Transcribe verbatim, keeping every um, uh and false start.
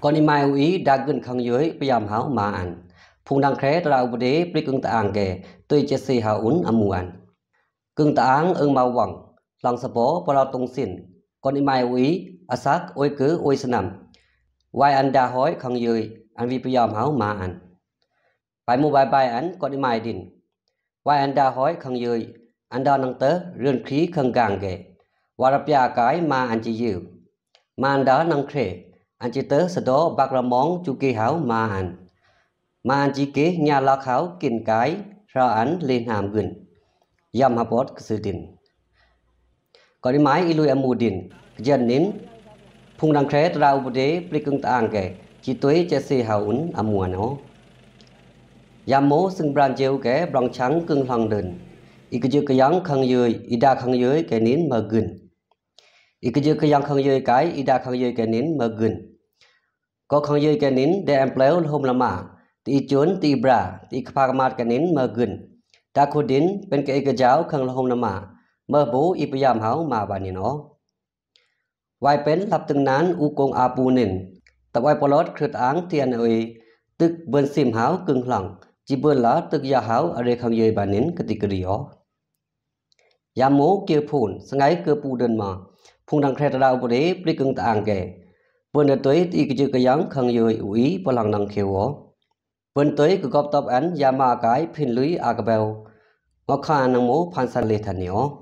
Kotni mai u i da gyn khang yoi payam hau ma an. Phung dang kre tara u bde prik kung ta ang ke, toi che se hau un amu an. Kung ta ang ung mau wang, lang sapo pala tong sin. Kotni mai u i, asak, oi ke, oi sanam. Wai an da hoi khang yoi, an wi payam hau ma an. Bai mu bai bai an kotni mai din. Wai an da hoi khang yoi, an da nang te, ren kri khang gang ke. Wara pia kai ma an chi yu. Ma an da nang kre, an chi te sado bak ra mong chu ke hau ma an. Ma an chi ke nya lak hau kin kai, ra an le nam gyn. Yam hapot ksu din. Kotni mai i lui amu din, kjen nin, phung dang kre tara u bde prik kung ta ang ke, chi toi che se hau un amu an o. Yam mo sing bran jeu ke brang chang kung hlang dun. I kjik kyang khang yoi, i da khang yoi ke nin ma gyn. I kjik kyang khang yoi kai, i da khang yoi ke nin ma gyn. Ko khang yoi ke nin de em pleu lhom lama, ti i chun, ti i bra, ti i kpa kamat ke nin ma gyn. Da khu din, pen ke i kjau khang lhom lama, ma bo i payam hau ma ba nin o. Wai pen lap teng nan u kong apu nin. Ta wai polot khrut ang ti an oi, tuk bun sim hau kung hlang, chi bun la tuk ya hau are khang yoi ba nin kati kri o. Yam mo ke phun, sangai ke pu dun ma. Phung dang kre tara u bde prik kung ta ang ke. Bun da toi ti i kjik kyang khang yoi u i palang nang ke o. Bun toi ke gop top an ya ma kai phin lui a ka beu. Ngo kha nang mo phan san le than ni o.